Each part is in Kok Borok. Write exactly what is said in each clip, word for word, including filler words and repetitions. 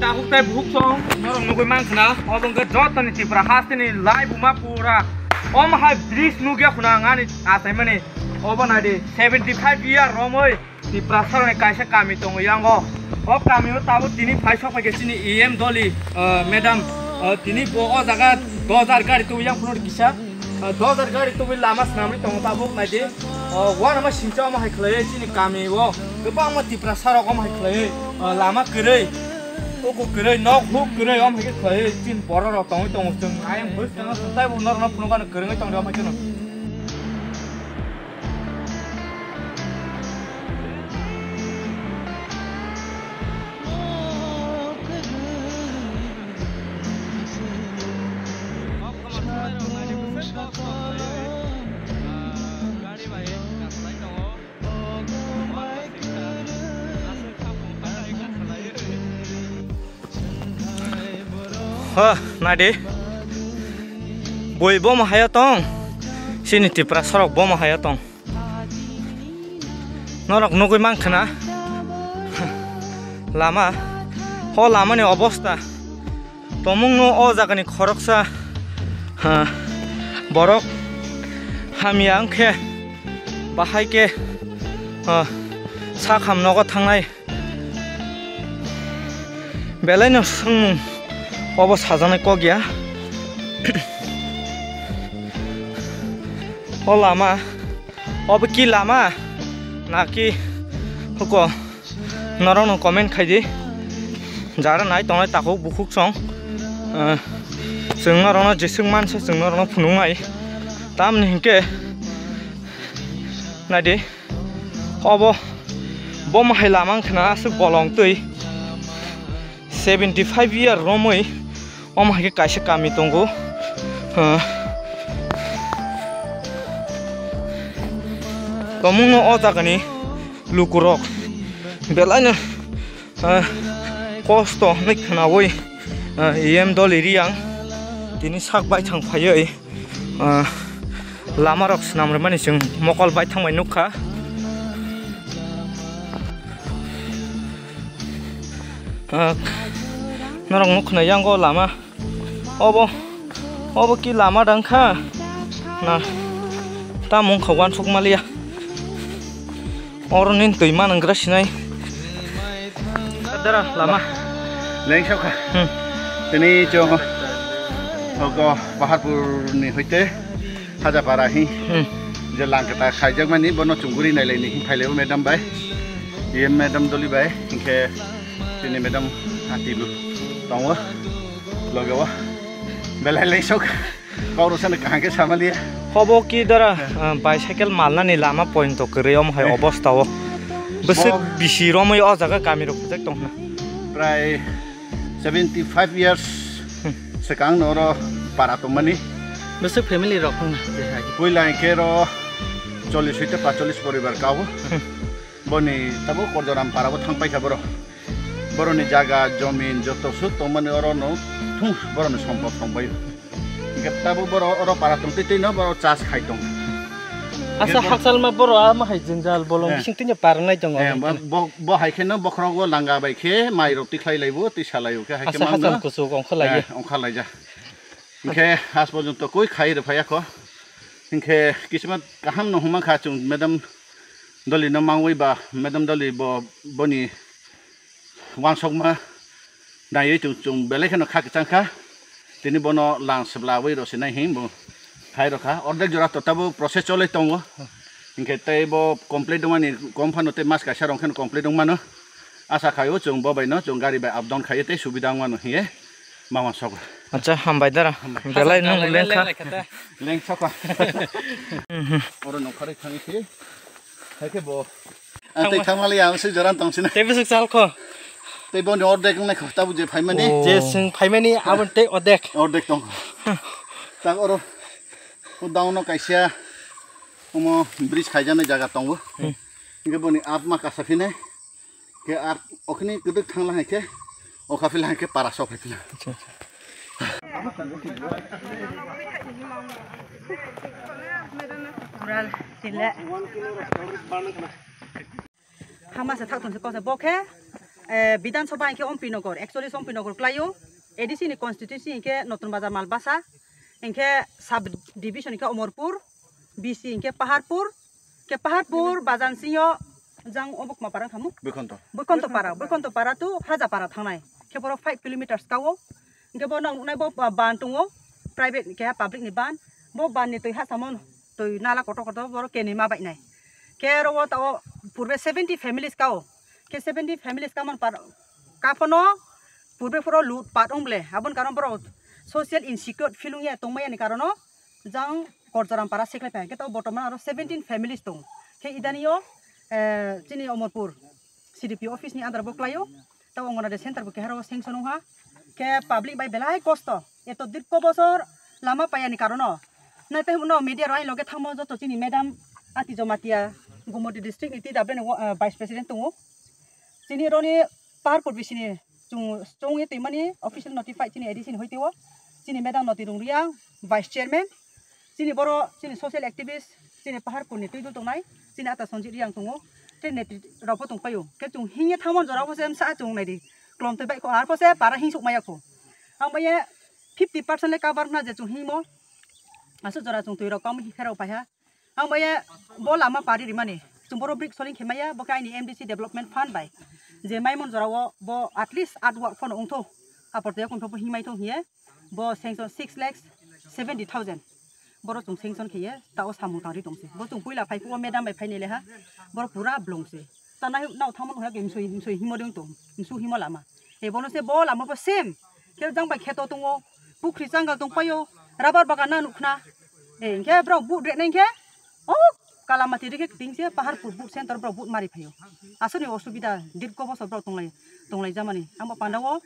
Tabuk tei buhuk song norok nugui mankha na, obo wngkha jotoni Tripura hasteni lai buma pura. Om hai bridge nugya khuna ang ani achaimani. Obo naidi seventy five year romwi Tripura saroni kaisa kami tongo yango. O kamio tabuk tini phai sok phaikhe chini E M Doli, ah, madam, ah, tini bo o jaga dos hajar gari tubui yang phunuk kisa. Ah, dos hajar gari tubui lama swnamwi tongo tabuk naidi. Oh, uanama singcha omo hai khlaiwi chini kami o kwbangma Tiprasa rok omo hai khlaiwi, ah, lama kwrwi, uku kwrwi, nok huk kwrwi omo hai khe khlaiwi chini borok rok tongwi tongo. Chwng ayang bwskang o chwng taibo norokno phunukgano kwrwngwi tongdi omo hai kheno. Ho, naidi. Bui bomo hayo tong. Chini Tiprasa rok bomo hayo tong. Norok nugui mankha na. Lama. Ho lamani obosta. Tomungno o jagani khoroksa, ha, borok hamya wngkhe bahai khe, ha, sak ham nogo thangnai. Belaino swngmung obo sajaknai kok ya. O lama, obo ki lama? Naki huko? Norokno comment khaidi. Jara nai tongnai takhuk bukhuk song. Ah, chwng norokno jeswk mansa chwng norokno phunuknai. Tamni hinkhe naidi. Obo, bo mahai lama wngkha na aswk bolong twi. Seventy five year romwi omo hai khe kaisa kami tongo. Ah, tomungno o jagani lukurok belaino, ah, kosto hinwi khwnawi, ah, E M Doli Riang tini sak baithang phaiwi, ah, lamarok swnam rwmani chwng mokol baithang bai nukha. Ah, norok nukha na yango lama. Obo, obo ki lama dang kha? Na, tamo wngkha uansuk maliya. Oro nini twi manwng gra sinai. Dara lama. Lengsokha. Hmm. Tini chwng hoko Paharpur ni hoite Hajapara hi. Hmm. Je langkata khaijakmani bono chunguri nailaini hi phailaibo madam bai. Ye madam Doli bai. Hinkhe chini madam Atibu tongo. Logeo. Belai lengsok. Kauro sana kaham khe samaliya. Hobo ki dara, ah, bicycle malnani lama point to kwrwi omo hai obostao. Bwswk bisi romwi o jaga kami rok bujak tongna. Prai seventy five years. Hmm. Swkang no oro para tongmani. Bwswk family rok wngna je hai. Puila hinkhe ro chollish hoite pacholis poribar kao. Hmm. Boni tabo Korjoram para bo thang paikha boro. Boroni jaga, jomin, joto suk tongmani oro no thung boroni sompot tongbaio. Hinkhe tabo boro oro para tongtwi twi no boro chas khai tong. Asa hinkhe boro hachal ma boro ama hai jwngjal bolong eh, bising twi no parnai tongo. Eh, bo, bo, bo hai khe no bokhorogo langa bai khe mai rok tikhlai laibo, twi salai o khe hai khe asa mangno hachal kuchuk ongkha lai. Eh, ongkha laija. Hinkhe as porjonto koi khai rw phaiya kho. Hinkhe kismat kaham no huma kha chwng madam Doli no mangwi ba madam Doli bo boni wansokma naiwi chwng, chwng belai kheno kha kwchang kha. Tini bono lang swblawi rw sinai hwn bo khai rw kha. Ordek jora to tabo process cholwi tongo. Hinkhe tei bo complete wngmani kom phano tei mas kaisa rok khe complete wngmano. Asa khaio chwng bo bai no chwng gari bai up down khaiwi tei subida wngmano hiye ma wansokgo. Acha, hambai dara. Hambai. Belai nwng lengkha. Lengkha. Oro nongkhorwi thangwi khe. Hai khe bo. Ang tei thangmali ang se joran tong sini. Tei bwswk chal kho. Tei boni ordek wngnai kho, tabuk je phaimani. Oh. Je chwng phaimani, aboni tei ordek. Ordek tong kho. Tak oro. O down no kaisa. Omo bridge khaijaknai jaga tongo. Hmm. Hinkhe boni up ma kasa phine. Khe up okhini kwdwk thangla hai khe. Okha phila hai khe para sok hai phila. Acha, acha. Kural, tile. Hama se thak thun se kok se bo khe. Eh, Bidhan Sabha hinkhe Ompi Nagar, actually Ompi Nagar klaio. A D C ni constituency hinkhe Notun Bazar Malbasa, hinkhe sub division hinkhe Omorpur, B C hinkhe Paharpur, ke Paharpur bazar singyo jang obo kma para khamu? Boikhonto. Boikhonto para, Boikhonto para to Haja para thangnai. Ke borok five kilometers kao. Hinkhe bo nang nai bo ba-, ban tongo, private ke public ni ban. Bo ban ni twi ha samon twi nala kotor kotor borok kenwi ma bai nai. Ke ro o ta o purbe seventy families kao. Ke seventy families kamon par kapono purbe phoro lut pat ong ble. Abon karon borok social insecure feeling ya tongmaya ni karono jang Korjoram para seklai phai. Ke to bortoman aro seventeen families tong. Ke idani o, eh, chini Omorpur C D P office ni under bo klaio. Ta Anganwadi center bo keharo sanction wngha. Ke public bai belai kosto. Eto dirko bosor lama payani karono. Nai tei no media rok ani loge thangmo joto chini madam Ati Jamatia Gumoti district ni T W ni, eh, vice president tongo. Chini roni Paharpur bisini chung, chungwi twimani official notify chini A D C ni hoiteo. Chini madam Noti Rungriang, vice chairman. Chini boro, chini social activist, chini Paharpur ni twidul tongnai, chini ata Sanjit Riang tongo, tei netri rok bo tongpaio. Khe chung hingye thangmani jora bo se msa chung naidi. Klom tei baikho ar pho se para hingsuk maya kho. Ang bai ye fifty percent le cover na je chung hingmo. Asuk jora chung twi rok kom hi pherok paiha. Ang bai ye bo lama pari rimani. Chung boro brick soling khemaya, bo khe aini M D C development fund bai. Je maimon jora o bo at least art work phano ongtho. Apor tei kon pho hingmai thong hiye. Bo sanction six lakhs seventy thousand. Boro chung sanction kheye, ta o samung tangri tongse. Bo chung puila phai phuo madam bai phaini leha. Boro pura blong se. Ta nai nao thangmani hoya ke msui, msui himo ding tong. Msu himo lama. E bono se bo lama bo same. Khe jang bai kheto tongo. Pukhri changal tong paio. Rubber bagan na nukhna. E, hinkhe bro but re nai hinkhe. O Kalamati rikhe ting se Paharpur but center bro but mari phaio. Asoni osubida dirko bosor bro tonglai, tonglai jamani. Ang bo pandao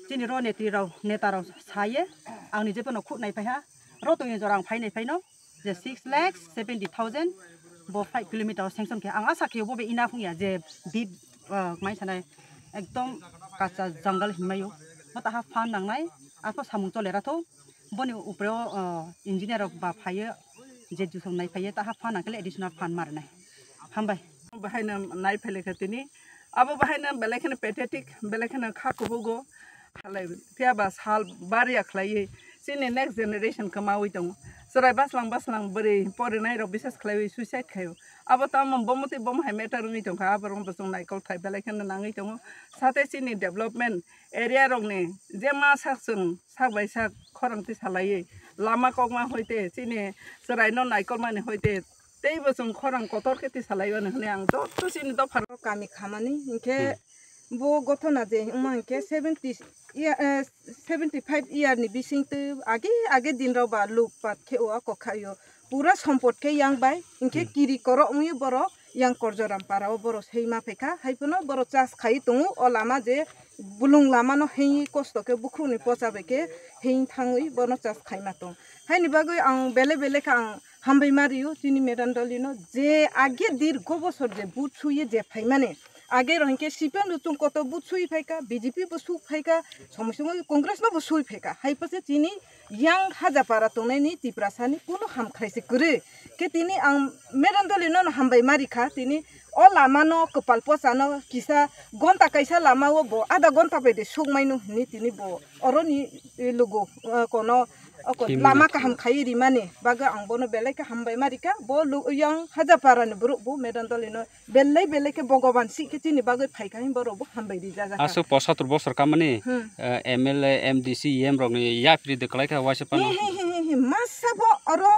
chini ro netri rao, neta rao saye. Ang ni jepano khut nai phaiha. Ro tongni jora ang phai nai phaino. Je six lakhs seventy thousand bo five kilometer o sanction khe ang asa khe bo be ina phung ya je bib, ah, mai sanai ekdom kacha jungle hinmai o bo taha fan nang nai arpho samung chole ra tho boni upre o, ah, engineer rok ba phai o je jusong nai phai o taha fan nang khe additional fan mar nai hambai. Bahai no nai phai le khe tini abo bahai no belai kheno pathetic belai kheno kha kubugo. Halai phiya ba sal bariya khlaiwi chini next generation kwmawi tongo. Chwrai baslang baslang bwrwi porinai rok bises khlaiwi suicide khlaio. Abo tamo bomo tei bomo hai matter wngwi tongkha, aborok bo chwng naikol thai belai kheno nangwi tongo. Sate chini development area rokni je ma sak chwng sak bai sak khorang tisa laiwi lama kokma hoite chini chwraino naikolmani hoite teibo chwng khorang kotor khe tisa laiwi hwnwi ang joto chini dopha kami khamani hinkhe Bo gothona je wngma hinkhe seventy year, eh, seventy five year ni bising twi age age din rok ba luk pat khe o kokhaio. Pura sompot khe yang bai hinkhe Hmm. kiri korok wngwi borok yang Korjoram para o borok seima phaikha. Hai phano borok chas khai tongo o lama je bulung lama no hengwi kosto khe bukhuk ni pocha bai khe heng thangwi bono chas khaima tong. Haini bagwi ang bele bele khe ang hambai ma rio chini Medan Doli no je age dirgo bosor je but suye je phaimani. Age rok hinkhe C P M rok chwng koto but sui phaikha, B J P bo sui phaikha, somoi somoi Congress no bo sui phaikha. Hai pase chini yang Hajapara tongnai ni Tiprasa ni kuno hamkhrai se kwrwi. Khe tini ang Medan Doli no hambai ma rikha, tini o lama no kwpal pocha no kisa gonta kaisa lama o bo adha gonta bai de sukmai no hini tini bo oro ni, eh, lugo, eh, kono oko Himwi lama naikha. Kaham khai rimani bagwi ang bono belai khe hambai ma rikha. Bo lu-, yang Hajapara ni borok bo Medan Doli no belai belai khe Bhogoban si khe chini bagwi phaikha hwnwi borok bo hambai rijak kha. Aswk posatur bosor kamani, Hmm. eh, M L A, M D C, E M rokni yapri de kwlai kha waisa phano. He, he, he, he, he. Masa bo oro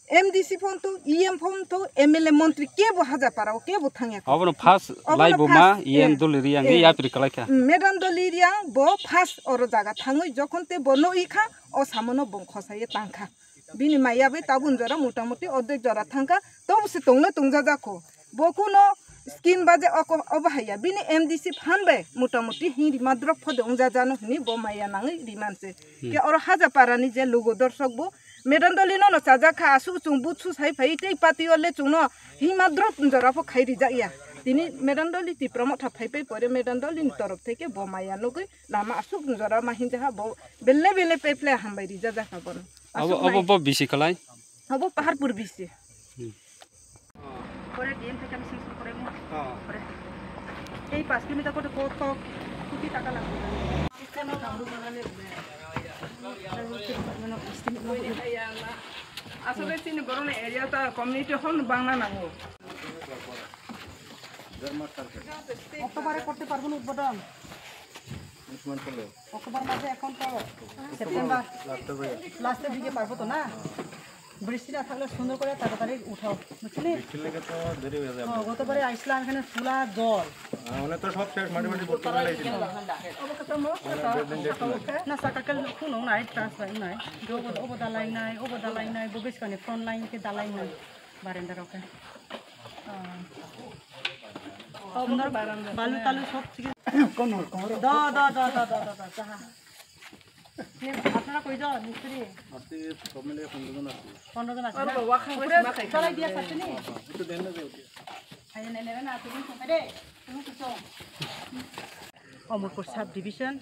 M D C phone to, E M phone to, M L A montri kebo Hajapara o kebo thangya kha. Obono first Obono lai bo ma first, E M eh, Doli Riang eh. Yapri kwlai kha. Medan Doli Riang bo first oro jaga thangwi jokhon te bo nui kha o samono bong khosaye tang kha. Bini maya bai tabun jora motamuti ordek jora thangkha, tobo se tongno tongjajakho. Bo kuno scheme baje oko obo haiya. Bini M D C phan bai motamuti hing rima drop phode ongjajano hini bo maya nangwi rimanse. Hmm. Ke oro Hajapara ni je lugo dorsok bo Medan Doli no no chajakha, asu chung but su sai phai tei party o le chungno hima drop jora pho khai rijakya. Tini Medan Doli Tipra Motha phai phai pore Medan Doli ni torof theke bo maya nugwi lama asuk jora ma hinjaha bo belle belle peple hambai rijajakha bono. Abo, Asuk abo nai. Bo bisi kalai? Abo Paharpur bisi. Hmm. Pore D M theke ami sing sing pore mo. Ha. Pore. Ei paanch kilometer kote kot kok kuti taka lagbo. Asole chini borokni area ta community hall bangna nango. October-এ করতে পারবো না উদ্বোধন? October মাসে এখন তো September last-এর দিকে পারবো তো না? বৃষ্টি না থাকলে সুন্দর করে তাড়াতাড়ি উঠাও, বুঝলি? বৃষ্টির লেগে তো দেরি হয়ে যাবে। হ্যাঁ, গতবারে আইসলাম এখানে ফুলা জল। হ্যাঁ, মানে তো সব শেষ, মাটি মাটি ভর্তি করে লাইছি। না, সাকাকেল কোনো নাই, ট্রান্সফার নাই। যে ওবো, ওবো দালাই নাই, ওবো দালাই নাই, বগিস কানে ফ্রন্ট লাইন কে দালাই নাই, বারান্দা রকে। হ্যাঁ। সুন্দর বারান্দা। বালু টালু সব ঠিক আছে। কোন হল, কোন হল? দ, দ, দ, দ, দ, দ, দ, যাহা। নে, আপনারা কয়জন মিস্ত্রি? আজকে সব মিলে পনেরো জন আছি। পনেরো জন আছি না? উপরে জ্বালাই দিয়া আছে নি? একটু দেন না যে উঠে। আরে নে, নে, না, তুমি কোথায় রে? তুমি কিছু। Omorpur sub division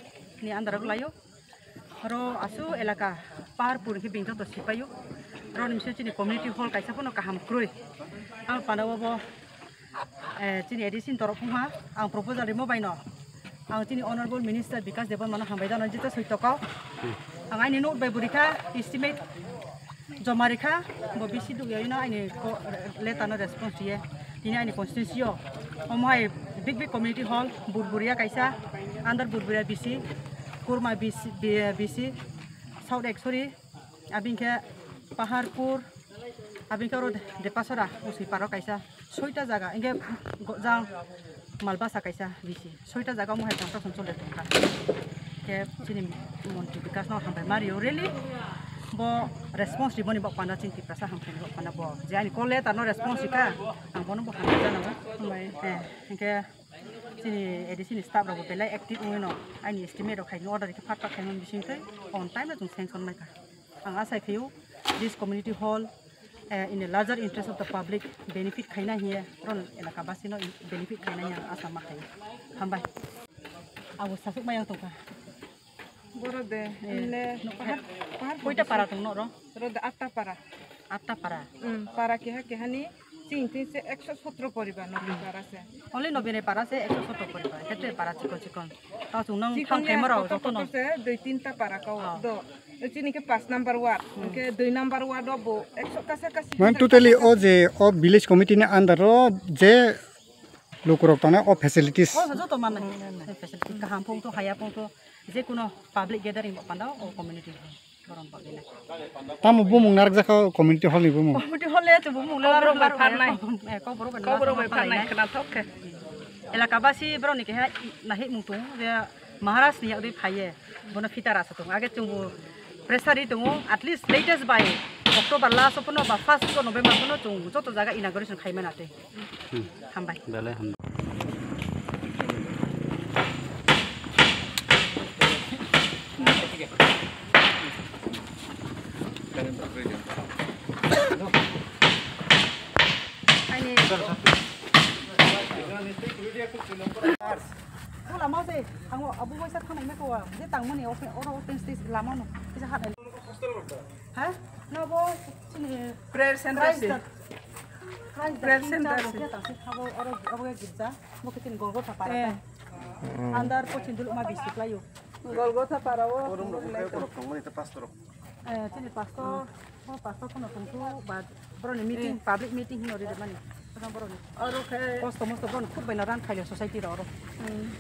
ni under o laio. Oro asu elaka Paharpur khe bini joto sipaio. Oro ni bisingo chini community hall kaisa phano kaham kwrwi. Ang panao bo Eh, chini A D C ni torok wngkha, ang proposal rimo bai no. Ang chini Honorable Minister Bikash Debbarma no hambai jano, jeta soito kok. Ang aini note bai bo rikha, estimate joma rikha, bo B C dugya no aini ko-, letter no response riye. Tini aini constituency o, omo hai big big community hall, Burburia kaisa, under Burburia B C, Kurma B C, B-, B C, South Ekshori, abini khe Paharpur, abini khe oro Depasora, Usiparo kaisa, soita jaga, hingke go-, jang Malbasa kaisa bisi, soita jaga omo hai construction chole tongkha. Khe chini montri Bikash no hambai ma rio really, bo response riboni bok panda chini Tiprasa hamkhaini bok panda bo, je ani call letter no response rikha, ang bono bo hambai jana bo. Hambai. Eh, hingke chini A D C ni staff rok bo belai active wngwi no, aini estimate rok khaini order khe phat phat khaimani bisingtwi on time no chwng sanction maikha. Ang asai khaio, this community hall, eh, in the larger interest of the public benefit khaina hiye, ron elaka basi no benefit khaina hiye ang asa ma khaio. Hambai. Abo sasuk mayang tongkha. Boro de, Eh, emne no, pahar, pahar koita para tong no ro? Ro de atta para. Atta para. Hmm, para keha keha ni Chini twi se ekso sotro poribar no para se. Only no bini para se ekso sotro poribar. Kete para chikon chikon. Tao chwng nang thang khaima rok joto no. Chikon se dui tinta para kau do. Chini khe paanch number ward. Hwnkhe dui number ward o bo ekso kasa kasi. Man totally o je o village committee ni under o je lukurok tongnai o facilities. O joto mannai. Facility kaham phung to haya phung to je kuno public gathering bo panda o community. Tamo bumung narwkjakha community hall ni bumung. Community hall le chwng bumung le Kokborok bai pharnai. Eh, Kokborok bai Kokborok bai pharnai khwnathok khe. Elaka basi borok ni keha nahik mung tongo je Maharaj ni yagdi phaiye bono fitar asa tongo. Age chwng bo pressure ri tongo, at least latest by October last o phano ba first week o November phano chwng joto jaga inauguration khai mano tei. Hmm. Hambai. Belai hambai. Ani. Ko lama se, ang abo waisa thanai me ko wa, je tangmani open, oro open stage lama no, kisa hat. Ha? No bo, chini Prayer center Christ se. Christ Prayer center se. Tangsi habo oro, abo girja, bo kitin Golgotha para. Eh. Andar pochin dulu ma bisi klayo. Golgotha para o. Forum rok khe borok tongmani ta pastor rok. Eh, chini pastor, oh, pastor kono tongthu ba boroni meeting, eh, public meeting hino ri mani. Kono boroni. Oro khe kosto mosto boroni khub baino ran khailo society ro oro. Hmm.